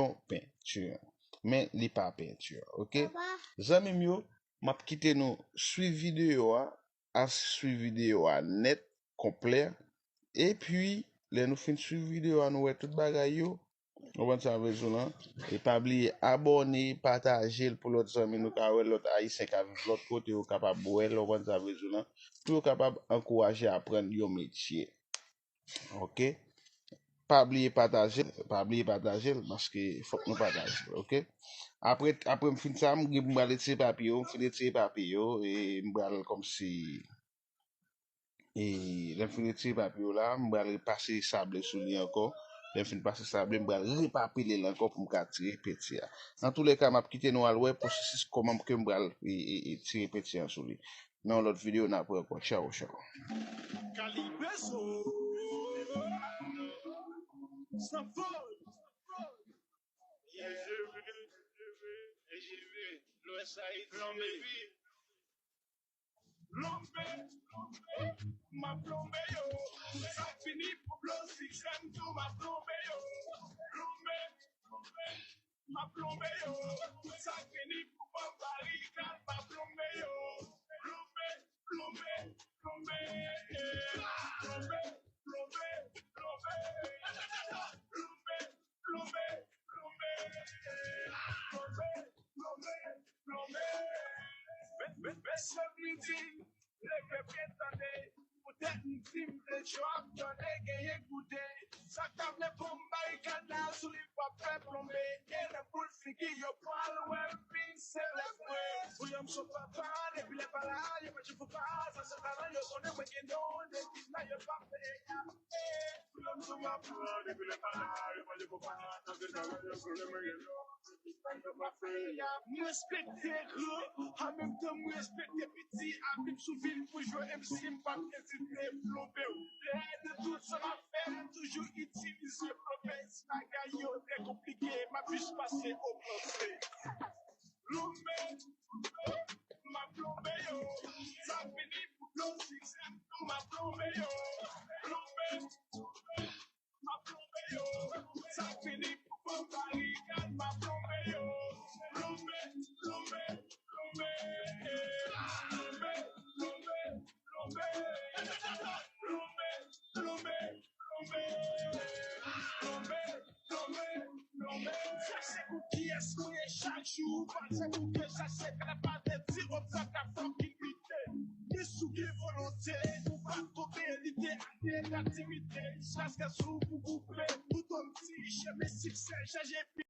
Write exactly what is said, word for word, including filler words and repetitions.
yon penti. Men li pa penti, oke? Zanmi m yo, m ap kite nou swiv videyo a, a swiv videyo a nèt, konplè. Epi, lè nou fin swiv videyo a, nou wè tout bagay yo. Ou konprann sa m vle di w lan? E pa bliye abòne, pataje l pou lòt zanmi nou ka wè, lòt Ayisyen k ap viv lòt kote yo kapab wè l, ou konprann sa m vle di w lan? Pou yo kapab ankouraje aprann yon metye. Oke? Pa bliye pataje l, pa bliye pataje l, paske fòk nou pataje l, oke? Apre, apre m fin sa, m gen pou m pral retire papye yo, m fin retire papye yo, e m pral kòmsi, e lè m fin retire papye yo la, m pral pase sable sou li ankò. Lè m fin pase sable, m pral repapile l ankò pou m ka tire penti a. Antouleka, m ap kite nou al wè pwosesis kòman ke m pral, e, e, e, tire penti an sou li. Nan yon lòt videyo, n ap wè ankò. Tchaw, tchaw. Kalibre son. San fòs. L S A I T, baby. Plonbe, plonbe, m ap plonbe yo. Sa fini pou blow six M tou, m ap plonbe yo. Plonbe, plonbe, m ap plonbe yo. Sa fini pou ban barikad, m ap plonbe yo. Plonbe, plonbe, plonbe, plonbe, plonbe, plonbe. Plonbe, plonbe, plonbe, plonbe, plonbe, plonbe. Mesye m li di, leve pye tande, poutèt m di m te djòb, tande genyen koute. Sa k ta vle pran m barikad la sou li p ap fè plonbe. E lè boul figi yo pral wè m vin selebre. Pou yon m sou papa, depi lè pa la, yo pa janm fou pa, sa se talan yo konnen mwen gen don, depi la yo pa peye. M respekte gran, an menm tan m respekte piti. Abib sou vil pou jwe M C, m p ap ezite plonbe w. Dèyè de tout sa m ap fè, m toujou itilize plonbe. Si bagay yo trè konplike, m ap jis pase o plonbe. Plonbe, plonbe, m ap plonbe yo. Sa fini pou plonbe, m ap plonbe yo. Plonbe, plonbe, m ap plonbe yo. Sa fini pou fòm barikad, m ap plonbe yo. Plonbe, plonbe, plonbe. Plonbe, plonbe, plonbe. Plonbe, plonbe, plonbe. Plonbe, plonbe, plonbe. Chache pou kiyès ou ye chak jou. Pa se pou ke chache kadav pa vle di obstak la fucking lite. Ni si w gen volonte, ou pa tonbe, lite ak kreyativite. Jiskaske sou pou koupe, pou tonm ti, chemen siksè, chaje pi.